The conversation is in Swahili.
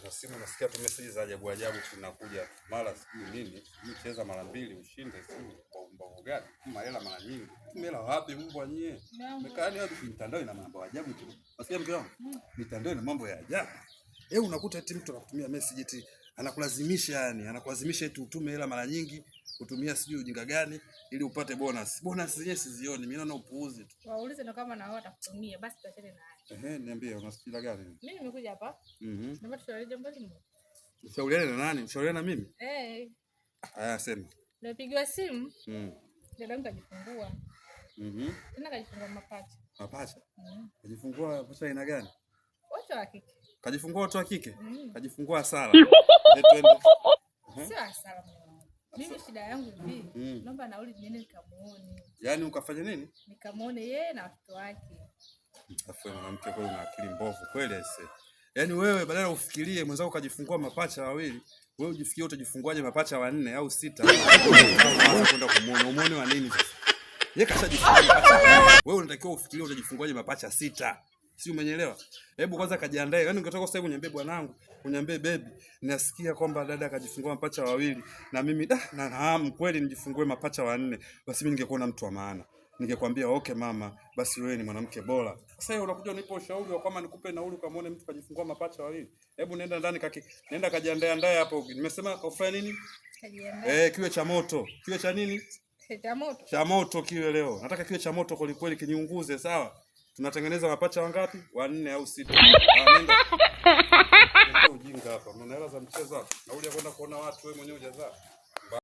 Kuna simu nasikia tu message za ajabu ajabu zinakuja, mara sijui nini, sijui cheza mara mbili ushinde, sijui kwa mbavu gani, mahela mara nyingi. Hela wapi mbwa nyie? Mekaani wapi? Mitandao ina mambo ajabu tu. Nasikia mke wangu, mitandao ina mambo ya ajabu. Eh, unakuta eti mtu anakutumia message eti anakulazimisha, yani anakulazimisha eti utume hela mara nyingi, kutumia sijui ujinga gani ili upate bonus. Bonus zenyewe sizioni, mimi naona upuuzi tu. Waulize ndo kama na wao watakutumia, basi tuachane na hayo. Ehe, niambie una shida gani? Mimi nimekuja hapa. Naomba tushauri jambo limoja. Ushauriane na nani? Ushauriane na mimi? Eh. Haya, sema. Nimepigiwa simu. Dada yangu kajifungua. Tena kajifungua mapacha. Mapacha? Kajifungua mapacha aina gani? Wote wa kike. Kajifungua wote wa kike? Kajifungua hasara. Twende. Sio hasara mume wangu. Mimi shida yangu hivi, naomba nauli niende nikamuone. Yaani ukafanya nini? Nikamuone yeye na watoto wake. Afu mwanamke kweli una akili mbovu kweli aise. Yaani wewe badala ufikirie mwenzako kajifungua mapacha wawili, wewe ujifikirie utajifunguaje mapacha wanne au sita. Unaanza kwenda kumuona, umuone wa nini sasa? Yeye kashajifungua mapacha wawili. Wewe unatakiwa ufikirie utajifunguaje mapacha sita. Si umenielewa? Hebu kwanza kajiandae. Yaani ungetoka sasa hivi uniambie bwanangu, uniambie baby, nasikia kwamba dada kajifungua mapacha wawili na mimi da na naam kweli nijifungue mapacha wanne. Basi mimi ningekuwa na mtu wa maana. Ningekwambia okay mama, basi wewe ni mwanamke bora. Sasa wewe unakuja unipe ushauri wa kwamba nikupe nauli ukamwone mtu kajifungua mapacha wawili. Hebu nenda ndani kaki, nenda kajiandae andae hapo. Nimesema ufanye nini? Kajiandae. Kiwe cha moto. Kiwe cha nini? Cha moto. Cha moto kiwe leo. Nataka kiwe cha moto kweli kweli kiniunguze, sawa? Tunatengeneza mapacha wangapi? 4 au 6. Nenda. Ujinga hapa. Mna hela za mchezo hapa. Nauli ya kwenda kuona watu wewe mwenyewe hujazaa.